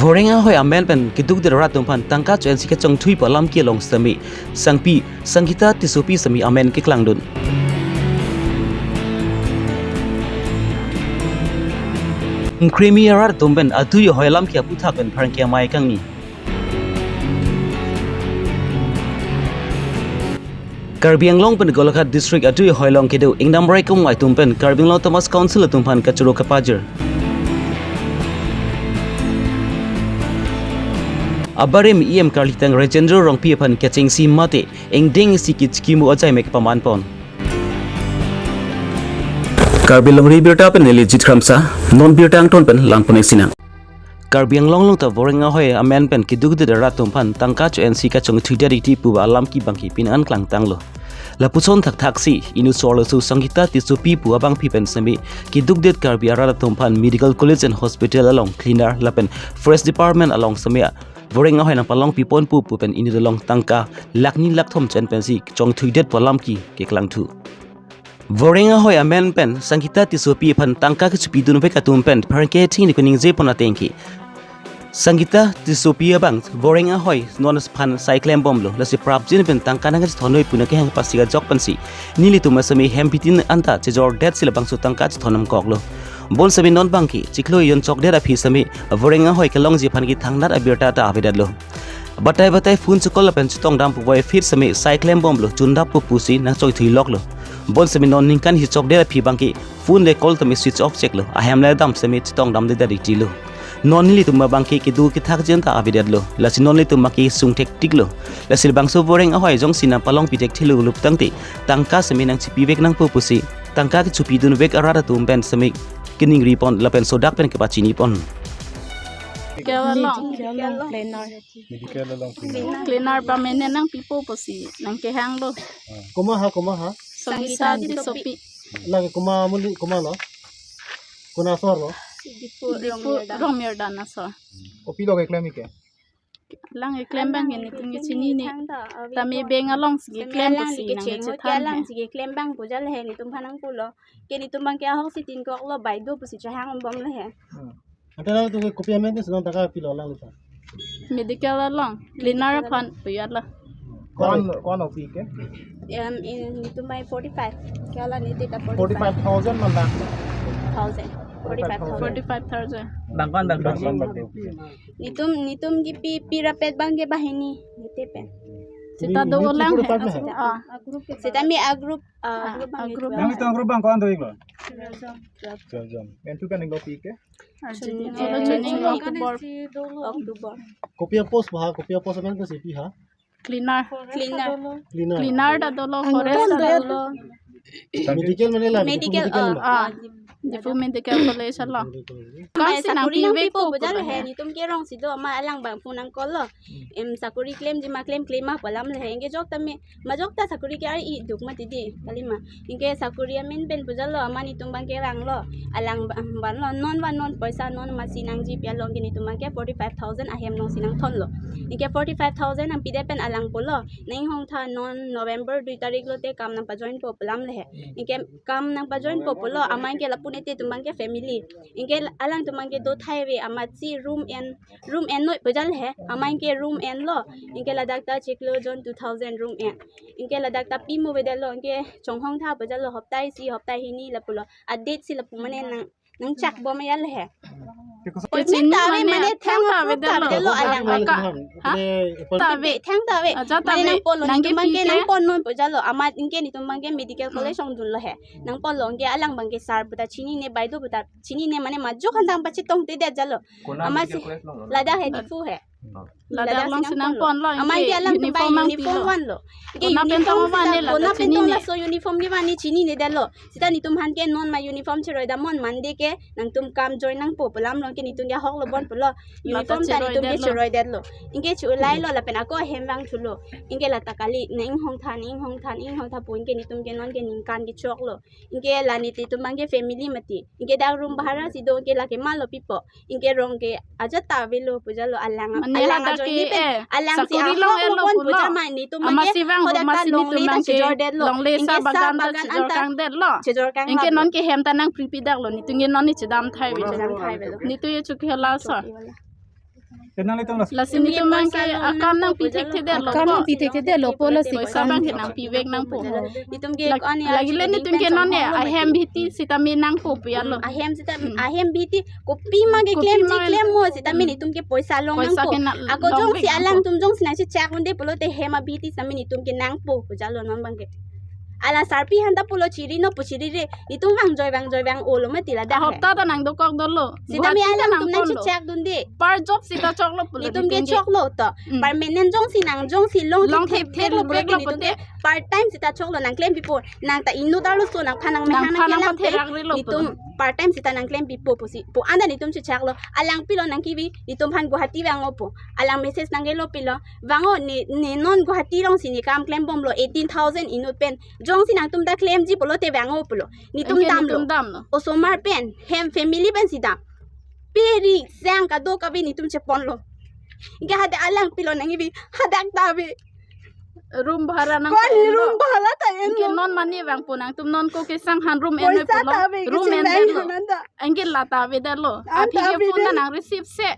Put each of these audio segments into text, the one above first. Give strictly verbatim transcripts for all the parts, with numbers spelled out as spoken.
Voreng ahoi amen pen keduk det arat atum aphan tangka cho-ensi kachongthui pu alam kelong sitame sangpi Sangita Tissopi sitame amen keklangdun. Kremi arat atum pen adui ahoi alam ke aputhak pen pherangke amei kangni. Karbi Anglong pen Golaghat District adui ahoi along kedo ingnam raikom atum pen Karbi Anglong Autonomous Council atum aphan kachoro kapajir. Abarim E M karlitang Rajendra Rongpi aphan kachengsi mate ingdeng isi kichiki mu ajai mek paman pon. Karbi Longri Birta pen neli Jit Kramsa, non birta angton pen langpon-ik sinang. Karbi Anglong along ta Voreng ahoi amen pen keduk det arat atum aphan tangka cho-ensi kachongthui det riti pu alam kibang ke pini an klangtanglo. Lapuson thakthaksi inut so-arloso Sangita Tissopi pu abangpi pen sitame keduk det Karbi arat atum aphan Medical College and Hospital along cleaner lapen Forest Department along sitame Voreng ahoi nangpalongpi ponpo pu pen inut along tangka lakh ni lakh thom cho-en pensi chongthui det pu alam ke keklangthu. Voreng ahoi amen pen Sangita Tissopi aphan tangka kachepidunvek atum pen pherangke athengno kaningje pon ateng ke, Sangita Tissopi abang Voreng ahoi non aphan sai klembomlo, lasi prapjin pen tangka nangkachethon noi pu nangkehang pasi ajok pensi nelitum sitame hembitin anta chejor detsi labangso tangka chethon nangkoklo. Bonsitame non abang ke chiklo ejon chokdet aphi sitame Voreng ahoi kelongji aphan ke thangnat abirta ta avedetlo. Batai batai phone chekol lapen chetongdam pu voi aphi sitame sai klembomlo, chundappo pusi nangchongthui loklo. Bonsitame non ningkan isi chokdet aphi abang ke phone le call tame switch off cheklo. Ahem le dam sitame chetongdamde det riti lo. Non nelitum abang ke kedo kethakji anta avedetlo. Lasi non nelitum abang ke sung thektiklo. Lasi labangso Voreng ahoi jongsi nangpalongpi thekthelo pulo tangte tangka sitame nangchepivek nangpo pusi tangka kachepidunvek arat atum pen sitame keningri pon lapen sodak pen kepachini pon. Medical along. Medical along cleaner. Medical along cleaner. Cleaner permanent nangpipo pusi nangkehanglo. Komat ha, komat ha? Sangita Tissopi. Lake komat amonit, komatlo? Konat asor lo? Diphu Rongmirdan asor. Kopilo keklem-ik ke? Lang keklem abang ke nelitum ke chinine. Tame bank alongsi keklem pusi nangkechethan. Alangsi keklem abang pu jal he nelitum aphan nangpulo. Ke nelitum abang ke ahok si tin koklo, bai do pusi chehang bom le he. Hmm. Ante alangtum ke kopi amen si non tangka pilo alanglitum? Medical along cleaner aphan pu jal lo. Ko-an, ko-an O P ke? Em, in, nelitum abang forty-five. Ke hala nelitum ta forty-five. Forty-five thousand man dak? Thousand. Forty-five thousand. Forty-five thousand. Bang ko-an bang ko-an? Nelitum, nelitum kipi, pi rapet abang ke banghini, nelitum pen. Seta dolang he. Seta. Ah. Seta me a group, ah, group abang a group. Nangtum a group abang ko-an do-iklo? Twelve jon. Twelve jon. Nangtum ke ning lo pi ke? Arjuni. Arjuni. Arjuni. October. October. Kopi a post ba, kopi a post amen ke si pi ha? Cleaner. Cleaner. Cleaner. Cleaner ta dolo, forest ta dolo. Medical mane la, medical, medical ah, ma? Ah. Diphu Medical College along. Medical College. Ko-ansi nangpivepo pu jal he, nelitum ke rong si do, amat alang abang phone nang call lo. Hmm. Em, sakori klemji ma klem, klem ma pu alam le he. Anke jok tame, majok ta sakori ke ari duk mati di, kalima. Anke sakori amen pen pu jal lo, amat nelitum abang ke rang lo. Alang ba-, ban lo, non ba non poisa non masi nangji pi along ke nelitum abang ke forty-five thousand ahem alongsi nangthon lo. Anke forty-five thousand nangpidet pen alang pulo, nang inghong tha non November dui tarik lote kam nangpajoinpo pu alam le he. Anke kam nangpajoinpo pulo, amat anke lapu nelitum abang ke family. Anke alangtum abang ke do thai ave, amatsi room en, room en noi pu jal he, amat anke room enlo. Anke ladak ta chiklo jon two thousand room en. Anke ladak ta pi mu avedetlo, anke chonghong tha pu jal lo, hopta isi, hopta hini lapulo. A date si lapu mane nang, nangchak bom jal he. Treatment ta ave mane thang ta avedetlo alang abang ke. Ha? Ta ave. Thang ta ave. Aja ta ave. Mane nangpon lo, nelitum abang ke nangpon non pu jal lo. Amat anke nelitum abang ke medical college ongdun lo he. Nangpon lo, anke alang abang ke sir puta chinine, bai do puta chinine, mane majok han tang pachetongtedet jal lo. Konat medical college along lo? Amatsi ladak he, Diphu he. Oh. Ladak alongsi nangpon lo, amat anke alangtum abang uniform nangpilo. Uniform vanlo. Anke konat pen uniform tong seta vanle, konat pen tong chinine. Laso uniform kevan ne chininedetlo. Seta nelitum aphan ke non ma uniform cheroi dam non, Monday ke nangtum kam join nangpo pu alam lo, anke nelitum ke ahok lo bon pulo. Uniform ta nelitum ke cheroidetlo. Anke chulai lo lapen ako ahem vangthulo. Anke lata kali, nang inghong tha, nang inghong tha, nang inghong tha pu, anke nelitum ke non ke ningkan kechoklo. Anke la nelitum abang ke family mati. Anke dak room bhara si do, anke lake malo pipo. Anke rong ke ajat ta avelo pu jal lo, alang, mane alang hadak ajoine ke, pen, eh, alangsi sakori ahok long lo elo bon pulo. Pu jal ma nelitum abang ke, amatsi vang hadak ta masi longle nelitum ta abang ke chejordetlo. Longle. Anke sa sa bagan ta bagan anta chejorkangdetlo. Chejorkang. Anke laplo. Non ke hem ta nangpripi daklo, nelitum ke non ne chedam thai ave. Chedam thai avelo. Nelitum ye chukhe la so. Chukhe la. Te nanglitum las- Lasi netum abang ke akam nangpi thekthedetlo. Akam nangpi thekthedetlo, pulo si poisa akam abang ke nangpivek nangpo. Netum ke lagi le netum ke non ne ahem bhiti sitame nangpo pu ya lo. Ahem sita, hmm, ahem bhiti kopima ke kopima klemji klem mo sitame, hmm, netum ke poisa long nangpo. Poisa ke na ako long jongsi vek nangpo. Alangtum jongsi nangchechak unde pulote hem abhiti sitame netum ke nangpo pu ya lo non abang ke. Alang sarpi aphan ta pulo chiri non pu chirire. Netum vangjoi vangjoi vang-olo mati ladak he. Ahopta ta nangdokok dolo. Sitame Guwahati ta alangtum nangponlo. Nangchechak dunde. Per job sita choklo pulo netum ke netum ke. Choklo to. Hmm. Permanent jongsi nang jongsi long long thek thek thek lo thek pulote lo netum ke pote. Part time sita choklo nangklem pipo. Nang ta inut arloso nangphan nangmehang nangphan nangkelang nangphan pe. Therak rilo netum pulo. Part time sita nangklem pipo pusi pu anta netum chechaklo. Alang pilo nangkevi netum aphan Guwahati vang-o pu. Alang message nangkelo pilo. Vang-o ne, ne non Guwahati alongsi ne kam klembomlo eighteen thousand inut pen. Jongsi nangtum ta klemji pulote vang-o pulo. Netum anke damlo. Netum damlo. Osomar pen, hem family pensi dam. Pe ri sang kadokave netum cheponlo. Anke hadak alang pilo nangkevi, hadak ta ave. Room bhara nang ko-an ta enlo. Room bhara ta enlo. Anke non mane vangpo nangtum non ko kesang aphan room en poisa pulo. Ta ave, room en kesang detlo. Anta. Anke la ta avedetlo. Anta avedetlo. Aphi ke phone ta nang receive se.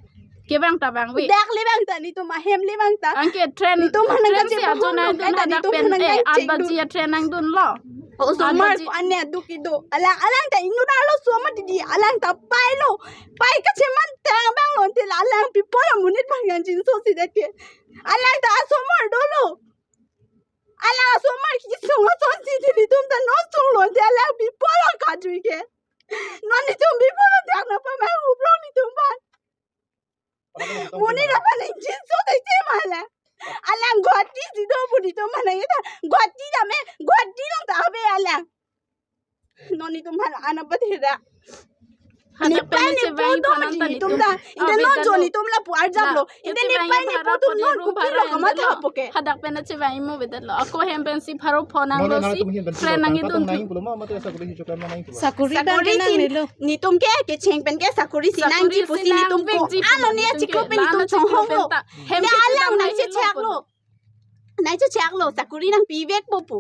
Kevang ta vangve. Dak le vang ta, netum ahem le vang ta. Anke train, netum aphan train nangkachepon si ajo nang lo, dun anta hadak netum pen, aphan eh, nangkachek aat baji dun. A train nangdunlo. O, aat osomar baji. Ko-an ne aduk kedo. Alang, alang ta inut arloso mati di, alang ta pailo. Pai kacheman tang abang lo, ante la alang pipo la monit bang yang jinso si det ke. Alang ta asomar dolo. Alang asomar kesung asonsi di netum ta non sunglo, ante alang pipo la kajui ke. Non netum pipo la dak nangpamai huprong netum aphan. Monit aphan nangchinso tete ma la. Alang Guwahati si do pu netum aphan nangkethan. Guwahati dam e, Guwahati along ta ave alang. Non netum aphan ana pathera. Hadak pen nepei ne chevang photo iphan ma anta di netum netum ta. Ante avedet non jo lo. Netum lapu arjap lo. La, ante chevang nepei ne bhara photo pon non room kopilo bhara kamatha ante lo. Poke. Hadak pen chevang imo avedet lo. Ako hem pensi pharo phone nang lo si. Train nang idun thu. Nang pulo ma, mate sakuri hichok nang pulo. Sakuri abang ke si nang nelo. Netum ke kecheng pen ke sakuri si nangji pusi netum ko. Sakuri si nang vekji pulo. Ano ne netum ke achiklo pen netum la na chonghong lo. Chiklo pen ta. Hem ne ke alang chedam nangchechak lo. Nangchechak lo, sakuri nangpivekpo pu.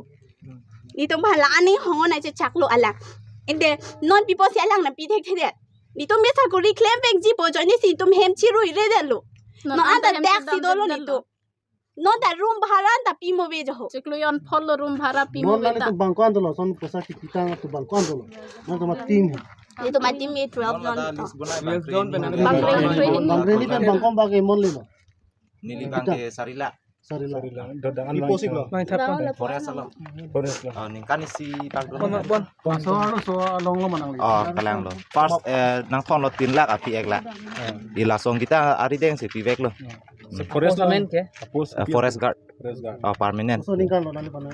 Netum aphan la aning hongo nangchechak lo alang. Ante non pipo si alang nangpi thekthedet. Netum ke sakuri klem vekji pu ajoine si netum hem chirui redet lo. Non anta anta hem dak chedam si dolo det det lo. Netum. Non ta room bhara anta pimo ave jo ho. Chiklo jon phongo room bhara pimo ave ta. Non nangtum bang ko-an dolo, son poisa kipitang tu bang ko-an dolo. Nangtum ateam he. Netum ateam ke twelve jon. Twelve jon pen. Bang reng train. Bang reng pen bang ko-an bang ke mon le lo. Neli bang ke sari lakh. Sari lakh. Sari lakh. Dodang an bang. Ipo sik lo. Bang thap. Forest along. Forest along. Oh, ningkan isi bang. Bon, bon. Laso arloso along lo ma nangli? Oh, kalang lo. First, eh, nangthon lo tin lakh, aphi ek lakh. Hmm. I laso kita arideng si pivek lo. Hmm. So, forest lo. Permanent ke? Post eh, forest guard. Forest guard. Oh, permanent. Laso ningkan lo nangli aphan?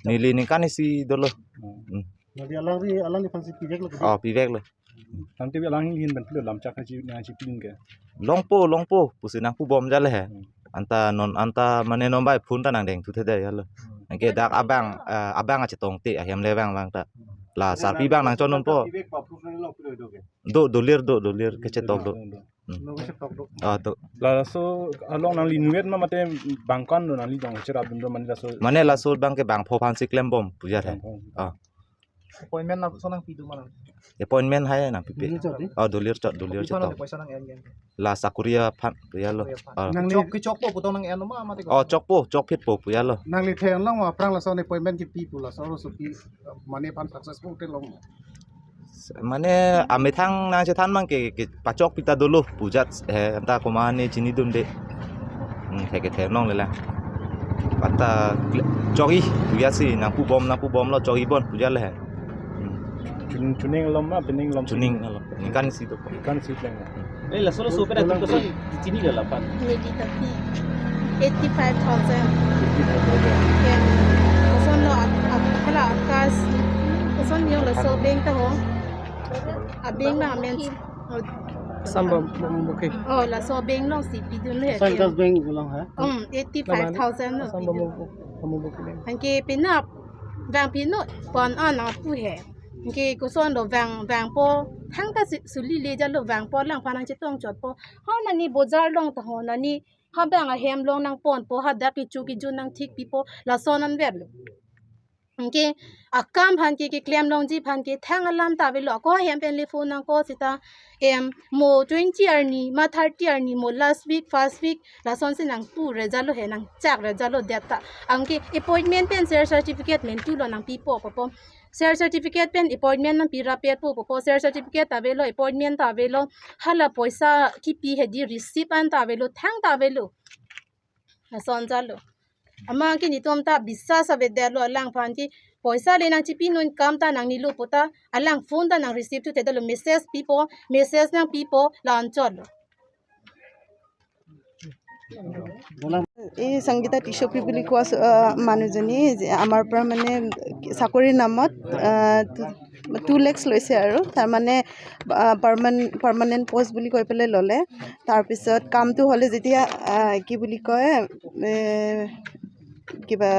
Neli ningkan isi dolo. Hmm. Hmm. Nangli alangli, alangliphan si pivek lo ke? Oh, pivek lo. Tangte alanglihin pen pilo lamchak nangchi, nangchipidun ke? Longpo, longpo, pusi nangpubom ja le he. Hmm. Anta non, anta mane non bai phone ta nangdeng thuthedet ya lo. Hmm. Anke dak abang, eh, abang achetong te ahem le vang vang ta. Hmm. La sarpi abang nangchonunpo. Pivek pa proof nanglo pilo do ke? Do, dolir do, dolir kechetok do. Hmm. Hmm. Lo kechetok do. Ah, do. Laso along nangli inutvet ma mate bang ko-an do nangli dong cherapdun do mane laso? Mane laso abang ke bang pho aphan si klembom pu ya he. Bang pho. Ah. Appointment laso nangpido ma nang? Appointment hai nangpipe. Dolir chot di? Oh, dolir chot, dolir chot. Kopi aphan ante poisa nang-en-en? La sakuri aphan pu ya lo. Sakuri aphan. Ah. Nangli chok, kechokpo pu tong nang-en ma mati ko? Oh, chokpo, chokphitpo pu ya lo. Nangli theklong aphrang laso appointment kipi pu laso arloso pi mane aphan successful te long. Mane amethang nangchethan abang ke, kepachokpi ta dolo pu jat he, anta komat ne chinidunde. Hmm, he kethe longle la. Anta kle-, chok-i pu ya si nangpubom, nangpubom lo chok-i bon pu ya le he. Hmm. Chun-, chuning alom ma, pening alom? Chuning alom. Ningkan isi do. Ningkan isi pleng. Hmm. Eh, laso laso pen atum koson chini lo lapan? Neli tapi eighty five thousand. Eighty five thousand. Ya. Koson lo ak-, ak-, kala akas. Koson yo laso bank ta ho. A bank na amen. Sambam bukhi. Oh, laso bank alongsi pidun he. Sangkas bank along ha? Um, eighty five thousand lo. Sambam bukhi. Anke penap vang pinu pon an apu he. Anke koson lo vang, vangpo thangta si-, suli le ja lo vangpo lang aphan nangchetong chotpo. Ha nani bojar along ta ho nani ha bang ahem along nangponpo hadak kecho kejun nangthikpipo lason anvet lo. Anke akam aphan ke, keklem longji aphan ke thang alam ta avelo, ako hem pen le phone nangkok seta, em, mo twenty arni ma thirty arni, mo last week, first week, lasonsi nangpu rejalo he, nangchak rejalo det ta. Anke appointment pen share certificate mentu lo, nangpipo pupo. Share certificate pen appointment nangpi rapet po pupo. Share certificate ta avelo, appointment ta avelo, hala poisa kipi hedi receipt an ta avelo, thang ta avelo. Lason jalo. Amat ke netum ta biswas avedetlo alangphan ke, poisa le nangchipi non, kam ta nangnelo pu ta, alang phone ta nang receive thudetlo, message pipo, message nangpipo, la-anchotlo. এই সংগীতা টিচপি বুলি কোৱা ছ-, আহ, মানুহজনী যে আমাৰ পৰা মানে চাকৰিৰ নামত, আহ, টু, টু লেক্স লৈছে আৰু। তাৰমানে, আহ, পাৰ্মান-, পাৰ্মানেণ্ট পষ্ট বুলি কৈ পেলাই ল'লে। তাৰপিছত কামটো হ'লে যেতিয়া, আহ, কি বুলি কয়, এ, কিবা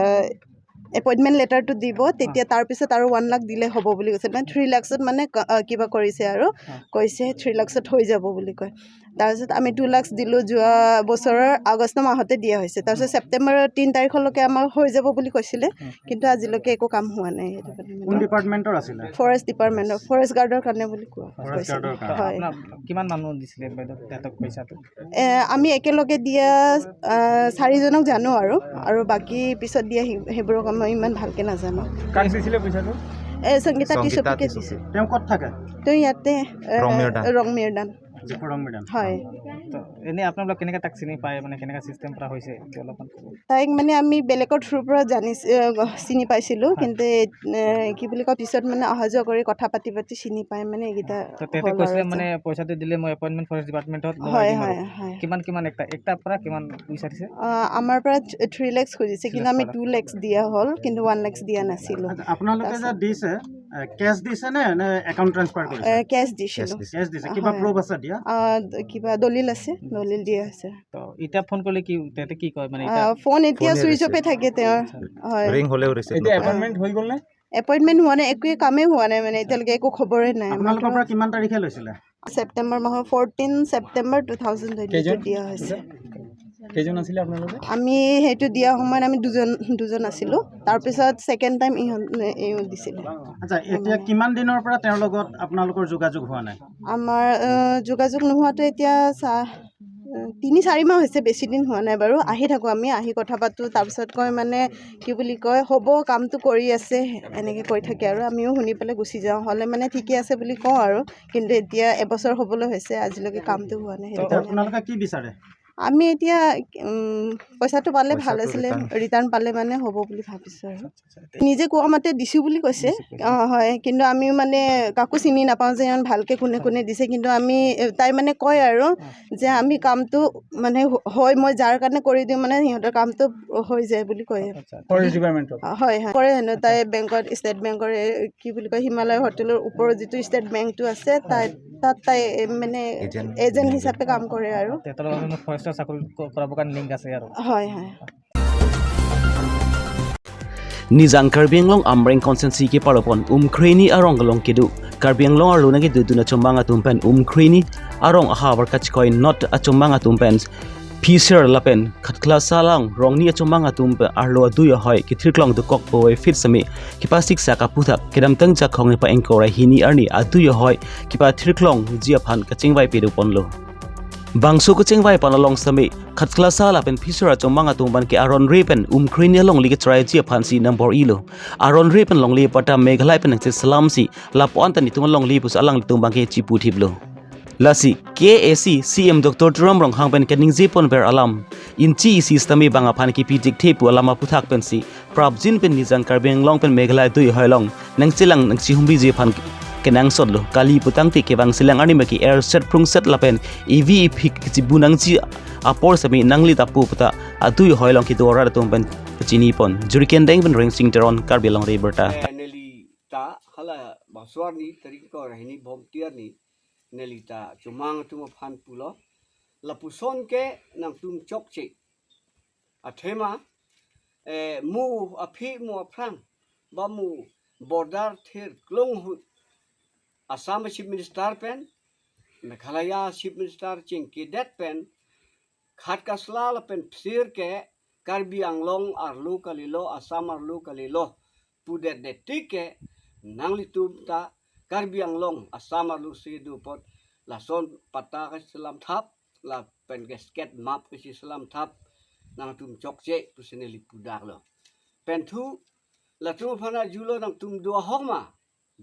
এপইণ্টমেণ্ট লেটাৰটো দিব, তেতিয়া তাৰপিছত আৰু ওৱান লাখ দিলে হ'ব বুলি কৈছে। মানে থ্ৰী লাখছত মানে ক-, আহ, কিবা কৰিছে আৰু, কৈছে থ্ৰী লাখছত হৈ যাব বুলি কয়। তাৰপিছত আমি টু লাখছ দিলোঁ যোৱা বছৰৰ আগষ্ট মাহতে দিয়া হৈছে। তাৰপিছত ছেপ্টেম্বৰৰ তিনি তাৰিখলৈকে আমাৰ হৈ যাব বুলি কৈছিলে, কিন্তু আজিলৈকে একো কাম হোৱা নাই। সেইটো কাৰণে কোন মানে ডিপাৰ্টমেণ্টৰ আছিলে? ফৰেষ্ট ডিপাৰ্টমেণ্টৰ, ফৰেষ্ট গাৰ্ডৰ কাৰণে বুলি কোৱা ফৰেষ্ট কৈছে। গাৰ্ডৰ কাৰণে। হয়। আপোনাক কিমান মানুহ দিছিলে বাইদেউ, সিহঁতক পইচাটো? এ, আমি একেলগে দিয়া, আহ, চাৰিজনক জানো আৰু, আৰু বাকী পিছত দিয়া সেই-, সেইবোৰক মই ইমান ভালকে নাজানো। কাক দিছিলে পইচাটো? এ, সংগীতা সংগীতা টিচপিকে টিচপি। দিছে। তেওঁ ক'ত থাকে? তেওঁ ইয়াতে, এ, ৰং মিৰ্দান। ৰং মিৰ্দান। জেফৰ ৰং মিৰ্দান। হয়। তো, এনেই আপোনালোক কেনেকে তাক চিনি পায়, মানে, কেনেকে চিষ্টেম কৰা হৈছে, এইটো অলপমান ক'ব। তাইক মানে আমি বেলেগৰ থ্ৰুৰ পৰা জানিছ-, এ, চিনি পাইছিলোঁ, হয়। কিন্তু, এ, কি বুলি কয়, পিছত মানে অহা যোৱা কৰি কথা পাতি পাতি চিনি পাই মানে এইকেইটা তো তেখেতে হ'ল আৰু কৈছিলে, এতিয়া। মানে, পইচাটো দিলে মই এপইণ্টমেণ্ট ফৰেষ্ট ডিপাৰ্টমেণ্টত লগাই হয়, দিম আৰু। হয়, হয়। কিমান, কিমান একটা, একটা পৰা কিমান পইচা দিছে? আহ, আমাৰ পৰা থ্ৰী লেক্স খুজিছে, কিন্তু আমি টু লেক্স দিয়া হ'ল, কিন্তু ওৱান লেক্স দিয়া নাছিলোঁ। আচ্ছা, আপোনালোকে যে দিছে, এ, কেছ দিছে নে, নে একাউণ্ট ট্ৰেন্সফাৰ কৰিছে? এ, কেছ দিছিলোঁ। কেছ দিছে। কেছ দিছে। কিবা হয়। প্ৰুফ আছে দিয়া? আহ, দ-, কিবা দলিল আছে, দলিল দিয়া আছে। তো এতিয়া ফোন কৰিলে কি, তেখেতে কি কয়, মানে, এতিয়া? আহ, ফোন এতিয়া ফোনে ছুইচ ৰিচিভ অফে থাকে তেওঁৰ। আচ্ছা। হয়। ৰিং হ'লেও ৰিচিভ এতিয়া নকৰে। এপইণ্টমেণ্ট হৈ গ'ল নে? এপইণ্টমেণ্ট হোৱা নাই, একোৱে কামেই হোৱা নাই, মানে, এতিয়ালৈকে একো খবৰে নাই। আপোনালোকৰ মাত্ৰ পৰা কিমান তাৰিখে লৈছিলে? ছেপ্টেম্বৰ মাহৰ ফৰ্টিন ছেপ্টেম্বৰ টু থাউজেণ্ড টুৱেণ্টি টুত কেইজন? দিয়া হৈছে। কেইজন আছিলে আপোনালোকে? আমি সেইটো দিয়া সময়ত আমি দুজন, দুজন আছিলোঁ। তাৰপিছত ছেকেণ্ড টাইম ইহঁত, এ, এ, দিছিলে। আচ্ছা, এতিয়া কিমান দিনৰ পৰা তেওঁৰ লগত আপোনালোকৰ যোগাযোগ হোৱা নাই? আমাৰ, আহ, যোগাযোগ নোহোৱাটো এতিয়া চা-, আহ, তিনি চাৰি মাহ হৈছে, বেছি দিন হোৱা নাই বাৰু। আহি থাকোঁ আমি, আহি কথা পাতোঁ। তাৰপিছত কয় মানে, কি বুলি কয়, "হ'ব, কামটো কৰি আছে", এনেকে কৈ থাকে আৰু। আমিও শুনি পেলাই গুচি যাওঁ। হ'লে মানে ঠিকে আছে বুলি কওঁ আৰু। কিন্তু এতিয়া এবছৰ হ'বলৈ হৈছে, আজিলৈকে কামটো হোৱা নাই, সেইটো এতিয়া কাৰণে। আপোনালোকে কি বিচাৰে? আমি এতিয়া, উম, পইচাটো পালে ভাল পইচাটো আছিলে, ৰিটাৰ্ণ। ৰিটাৰ্ণ পালে মানে হ'ব বুলি ভাবিছোঁ আৰু। আচ্ছা, আচ্ছা। নিজে কোৱা মতে দিছোঁ বুলি কৈছে। দিছোঁ কৈছে। অ, হয়, কিন্তু আমি মানে কাকো চিনি নাপাওঁ যে ইমান ভালকে কোনে কোনে দিছে, কিন্তু আমি, এ, তাই মানে কয় আৰু অ। যে আমি কামটো মানে হ-, হয়, মই যাৰ কাৰণে কৰি দিওঁ, মানে সিহঁতৰ কামটো হৈ যায় বুলি কয়। আচ্ছা, আচ্ছা। ফৰেষ্ট ডিপাৰ্টমেণ্টত? অ, হয়, হয়। কৰে হেনো, তাই বেংকত, ষ্টেট বেংকৰ, এ, কি বুলি কয়, হিমালয় হোটেলৰ ওপৰত যিটো ষ্টেট বেংকটো আছে, তাই, তাত তাই, এ, মানে এজেণ্ট। এজেণ্ট হিচাপে কাম কৰে আৰু। তেখেতৰ লগত মানে ফৰেষ্টৰ চাকৰি ক-, কৰাবৰ কাৰণে লিংক আছে আৰু। হয়, হয়। Nijang Karbi Anglong Amreng constituency keparlopon Umkhreni arong along kedo Karbi Anglong arlo nangkedodun achomang atum pen Umkhreni arong ahavar kachekoi North achomang atum pen Phisir lapen Khatklasa along Rongni achomang atum pen arlo adui ahoi kethirklong dokok puvoiphit sitame kepasik sak aputhak kedamtang Jakhong niphai ingkoi ra hini arni adui ahoi kepathirklongji aphan kachingvai pedoponlo. Bangso kachingvai pan along sitame Khatklasa lapen Phisir achomang atum aphan ke aron re pen Umkhreni alongle kecharaiji aphansi nangbor-ilo. Aron re pen longle patta Meghalaya pen nangcheselamsi lapu-an ta netum alongle pusi alanglitum abangke chiputhiplo. Lasi K A A C C E M Doctor Tuliram Ronghang pen kaningjeponver alam, inchi isi sitame bang aphan kepi dikthe pu alam aputhak pensi prapjin pen Nijang Karbi Anglong pen Meghalaya adui ahoi along nangchelang nangchehumriji aphan kenangsotlo. Kali putangte kevang selang arni maki erset prungset lapen evi ephik kechibu nangji apor sitame nangli tapu puta adui ahoi along kedo arat atum pen pachinipon. Juriken Deng pen Rengsing Teron, Karbi Anglong Reporter. Eh, neli ta hala bangso arni tarik ko rahini bom tiar ni neli ta chomang atum aphan pulo. Lapuson ke nangtum chokche. Athema, eh, mo aphi mo aphrang, ba mo border thirklong ahut Assam Chief Minister pen, Meghalaya Chief Minister chingkidet pen, Khatklasa lapen Phisir ke Karbi Anglong arlo kalilo, Assam arlo kalilo. Pudet det tik ke nanglitum ta Karbi Anglong Assam arlo si do apot lason patta kaselam thap lapen ke sket map kaselam thap nangtum chokche pusi neli pudak lo. Pen thu latum aphan ajulo nangtum do ahok ma?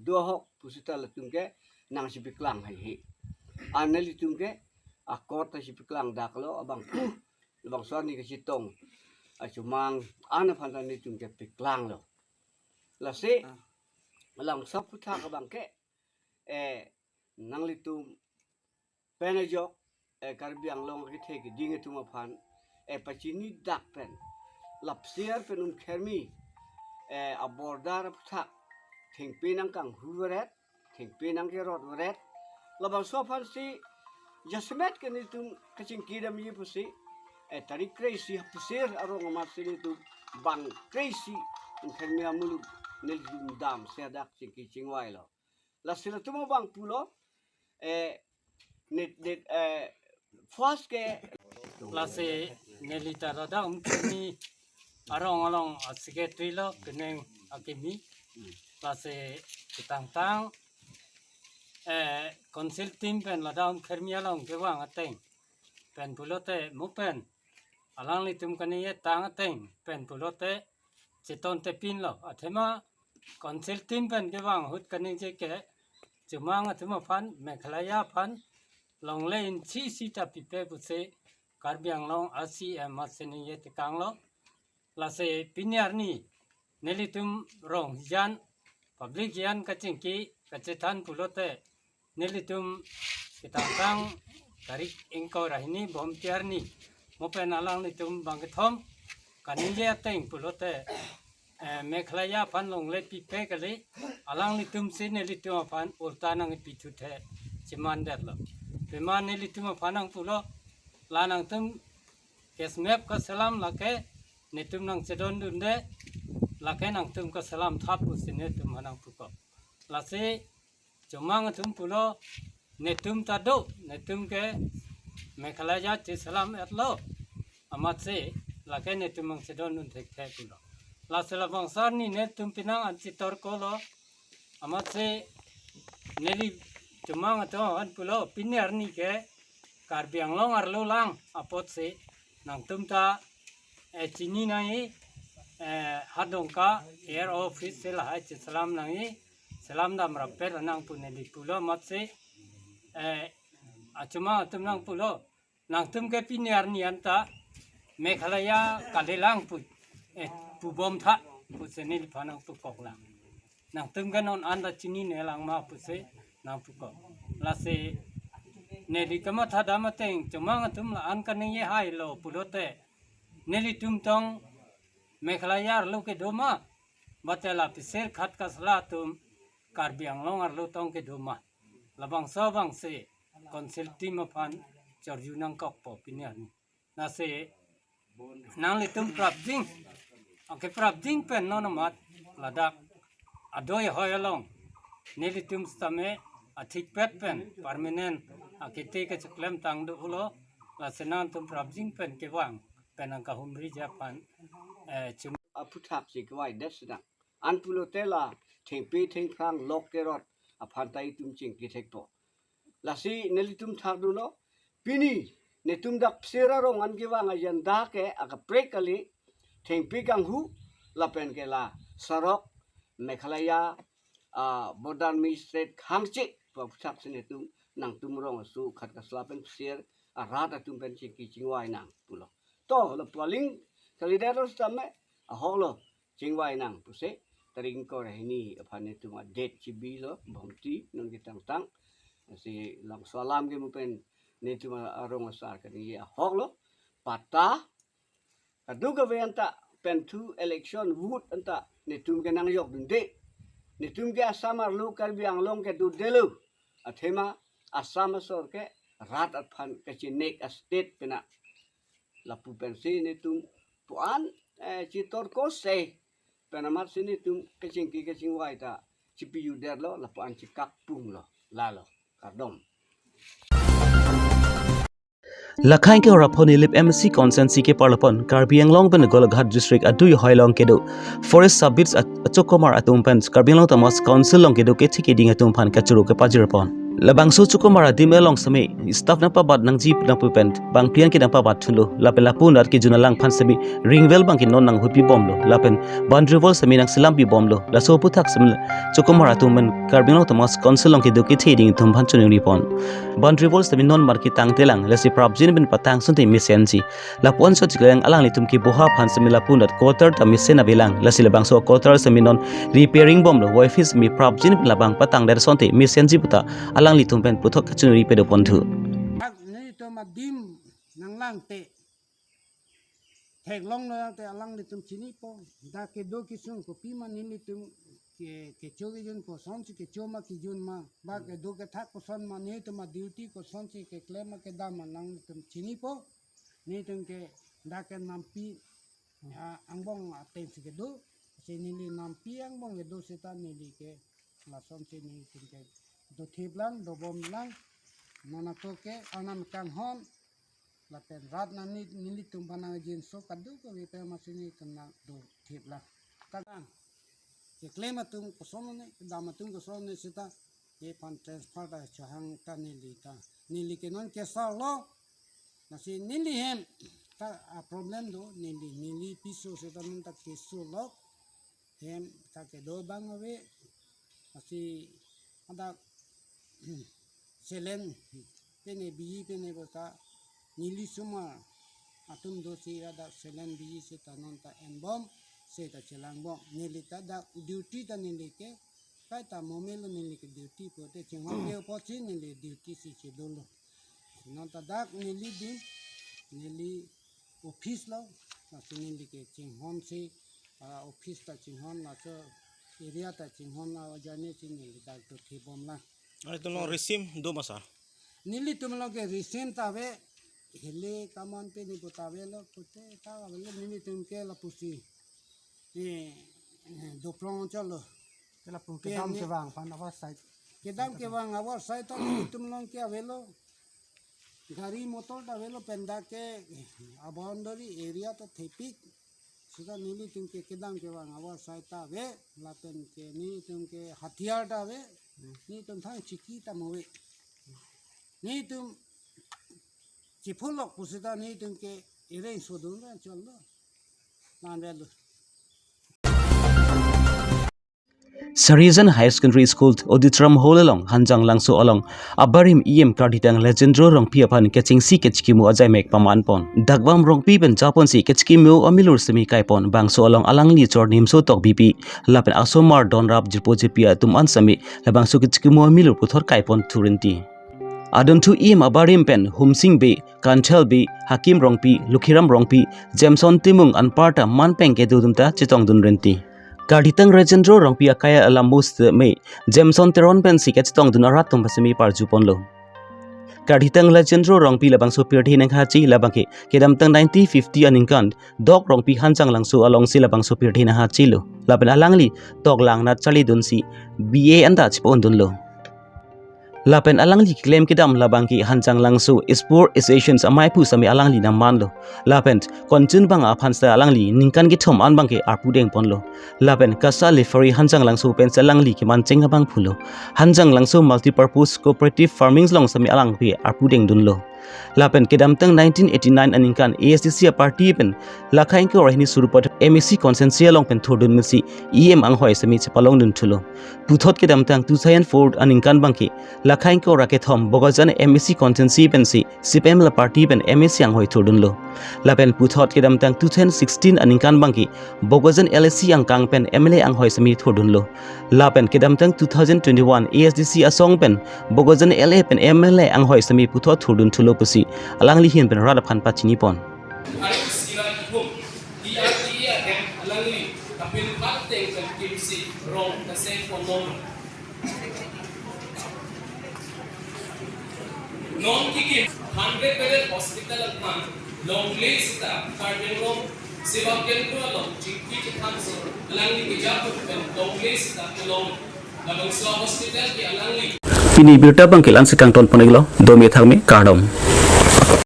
Do ahok pusita latum ke nangsi piklang haihe. An nelitum ke akot ta si piklang dak lo abang pu. Labangso arni kachetong achomang an aphan ta nelitum ke piklang lo. Lasi Ah. Labangso aphuthak abang ke, eh, nanglitum pen ajok, eh, Karbi Anglong akethe keding atum aphan, eh, pachini dak pen. Lapsir pen Umkhermi, eh, a-border aphuthak thengpi nangkanghu veret, thengpi nangkerot veret. Labangso aphansi jasemet ke nelitum kachingki damji pusi, eh, tarik kre-isi Hapusir arong amatsi nelitum bang kre-isi Umkhermi amuluk nelitum damsi hadak chingki chingvai lo. Lasi latum abang pulo, eh, net, net, eh, first ke. Lasi neli ta ladak Umkhermi arong along a-secretary lo, keneng akimi. Lasi ketangtang, eh, council team pen ladak Umkhermi along kevang ateng pen pulote mo pen alanglitum kaningje tang ateng pen pulote cheton tepin lo. Athema council team pen kevang ahut kaningje ke chomang atum aphan, Meghalaya aphan longle inchi isi ta pipe pusi Karbi Anglong a-C E M amatsi ningje tekang lo. Lasi pini arni nelitum rong hijan, public hijan kachingki kachethan pulote nelitum ketangtang tarik ingkoi ra hini Bhomti arni mo pen alanglitum bangkethom kaningje ateng pulote, eh, Meghalaya aphan longle pipe kali, alanglitumsi nelitum aphan ulta nangpithuthe chemandetlo. Pima nelitum aphan nangpulo, la nangtum case map kaselam lake netum nangchedondunde, lake nangtum kaselam thap pusi netum aphan nangpukok. Lasi chomang atum pulo, netum ta do, netum ke Meghalaya cheselam-etlo amatsi lake netum nangchedondun thekthe pulo. Lasi labangso arni netum pinang an chetorko lo amatsi neli chomang atum aphan pulo, pini arni ke Karbi Anglong arlo lang apotsi nangtum ta, eh, chini nangji, eh, Hardongka A R O office si lahai cheselam nangji, selam dam rappet nang pu neli pulo amatsi, eh, achomang atum nangpulo, nangtum ke pini arni anta Meghalaya kalilang pu, eh, pubom tha pusi neliphan nangpukok lang. Nangtum ke non anta chinine lang ma pusi nangpukok. Lasi neli kamatha dam ateng chomang atum la-an kaningje hailo pulote nelitum tong Meghalaya arlo kedo ma, mate la Pisirshat Kasla atum Karbi Anglong arlo tong kedo ma. Labangso abangsi council team aphan chorju nangkokpo pini arni. Lasi nanglitum prapjin, akeprapjin pen non amat ladak adoi hoi along nelitum sitame athikpet pen permanent akete kecheklem tang dolo. Lasi nangtum prapjin pen kevang pen nangkahumriji aphan, eh, chum- Aphuthak si kevaidet sinang. An pulote la thengpi thengphrang lok kerot aphan ta itum chingki thekpo. Lasi nelitum thakdunlo, pini netum dak Pisirshat arong an kevang agenda ke akaprek kali, thengpi kanghu lapen ke la sorok Meghalaya, ah, border magistrate khangche pu aphuthak si netum nangtum rong aso Khatkasla pen Pisirshat arat atum pen chingki chingvai nang pulo. To lapu aling kalidet lo sitame ahok lo, chingvai nang pusi tarik ingkoi ra hini aphan netum a-date chibilo Bhomti non ketangtang. Lasi labangso alam ke mo pen netum arong asar kaningje ahok lo. Patta kadokave anta pen thu election vote anta netum ke nangjokdunde. Netum ke Assam arlo Karbi Anglong ke dodelo. Athema Assam asor ke rat aphan kachinek a-state pena. Lapu pensi netum pu an, eh, chetorko sei. Pen amatsi netum kachingki kachingvai ta chipiju detlo, lapu an chekak punglo. Lalo. Kardom. Lakhain ke ora pho Nilip M A C constituency ke parlopon Karbi Anglong pen Golaghat district adui hoi along kedo Forest Sub-Beats at-, achokomar atum pen Karbi Anglong Autonomous Council along kedo kethe keding atum aphan kachoro kepajirpon. Labangso achokomar adim along semi staff nangpabat nangji nangpu pen bangphli an ke nangpabat thulo, lapen lapu anat kejun alang aphan semi ring well abang ke non nanghupi bomlo, lapen boundary wall semi nangselampi bomlo. Laso aphuthak semi achokomar atum pen Karbi Anglong Autonomous Council along kedo kethe keding atum aphan choningri pon. Boundary wall semi non mar ketang telang, lasi prapjin pen patang asonte mesenji. Lapu-an so chiklang alanglitum keboha aphan semi lapu anat quarter ta mesen avelang, lasi labangso quarter semi non repairing bomlo, wifi semi prapjin pen labang patang det asonte mesenji puta alanglitum pen puthot kachoningri pado ponthu. Ak nelitum adim nanglangte theklonglo tangte alanglitum chinipo. Dak kedo kesung kopima nelitum ke, kecho kejun kosonsi kecho ma kejun ma, ba kedo kethak koson ma, nelitum a-duty kosonsi keklem ma kedam ma alanglitum chinipo. Nelitum ke dak ke nampi, ah, angbong atengsi kedo. Si neli nampi angbong kedo seta neli ke lasonsi nelitum ke dothip lang, dobom lang. Nonakto ke anam kanghon. Lapen rat nani nelitum aphan nang jinso kadokave pen masi nelitum nang dothip lang. Kadang keklem atum koson ne, kedam atum koson ne seta, ephan transfer ta chahang ta neli ta. Neli ke non kesarlo. Lasi neli hem ta a-problem do, neli, neli piso seta non ta keso lok. Hem ta kedo abang ave. Lasi ada selen pene biji pene bota neli osomar atum dosi ada selen biji seta non ta enbom seta chelangbom. Neli ta dak duty ta neli ke kaita momelo neli ke duty pote chinghon ke apotsi neli duty si chedolo. Non ta dak neli adim, neli office lo, lasi neli ke chinghonsi, ah, office ta chinghon, laso area ta chinghon, ah, ajoine si neli dak dothip bom lang. Nelitum along resim do ma sir? Nelitum along ke resim ta ave, hile kaman pene bota avelo, kote ta avelo, nelitum ke lapusi. Eh, eh, doprong cholo. Ke lapu kedam kevang aphan our side. Kedam kevang our side ta nelitum along ke avelo. Gari motor ta avelo pen dak ke a-boundary area ta thepik. Seta nelitum ke kedam kevang our side ta ave, lapen ke nelitum ke hathiar ta ave. Hmm. Nelitum thang chiki ta mo ave. Nelitum chipholok pusita nelitum ke arrange sodun ra cholo. Nan avelo. Sarijan Higher Secondary School Auditorium Hall along Hanjanglangso along abarim E M Karthitang Lejendro Rongpi aphan kechengsi kechikimo ajaimek pamanpon. Dagvam Rongpi pen japonsi kechikimo amilur semi kaipon, bangso along alangli chor nimso tokbipi lapen asomar donrap jirpo jirpi atum an semi labangso kechikimo amilur puthot kaipon thurinti. Adunthu E M abarim pen Humsing Bey, Kanthal Bey, Hakim Rongpi, Lukhiram Rongpi, Jameson Timung anparta manpeng kedo atum ta chetongdun rinti. Karthitang Lejendro Rongpi akaya alam mus me Jameson Teron pensi kachetongdun arat atum semi parjuponlo. Karthitang Lejendro Rongpi labangso pirthe nanghachi labang ke kedamtang nineteen fifty aningkan Dok Rongpi Hanjanglangso alongsi labangso pirthe nanghachilo. Lapen alangli toklang nat charlidunsi B A anta chepondunlo. Lapen alangli keklem kedam labang ke Hanjanglangso Sport Association amei pu semi alangli nangmanlo. Lapen konchun bang aphan seta alangli ningkan kethom an abang ke arpu dengponlo. Lapen KASA Lifari Hanjanglangso pen seta alangli kemancheng abang phulo. Hanjanglangso Multipurpose Cooperative Farming along semi alangli arpu dengdunlo. Lapen kedamtang nineteen eighty-nine aningkan A S D C aparty pen lakhain ke ora hini Sarupathar M A C constituency along pen thurdun mesi E M anghoi semi chepalongdun thulo. Puthot kedamtang two thousand four aningkan abang ke lakhain ke ora kethom Bokajan M A C constituency pensi C P I M L party pen M A C anghoi thurdunlo. Lapen puthot kedamtang two thousand sixteen aningkan abang ke Bokajan L A C angkang pen M L A anghoi semi thurdunlo. Lapen kedamtang two thousand twenty-one A S D C asong pen Bokajan L A pen M L A anghoi semi puthot thurdun thulo pusi alangli ahin pen rat aphan pachinipon. Hari sira iphum, D R D A ahem alangli kapil phat teng pen kimsi rong kase ponlong. Non kikim hundred bedded hospital aphan longle sita Karbi Anglong Seva Kendra along chingki chethansi alangli kejaput pen longle sita kelong. Labangso hospital ke alangli. Pini birta abang ke la-ansi kangton pon-iklo, dome thakme, kardom.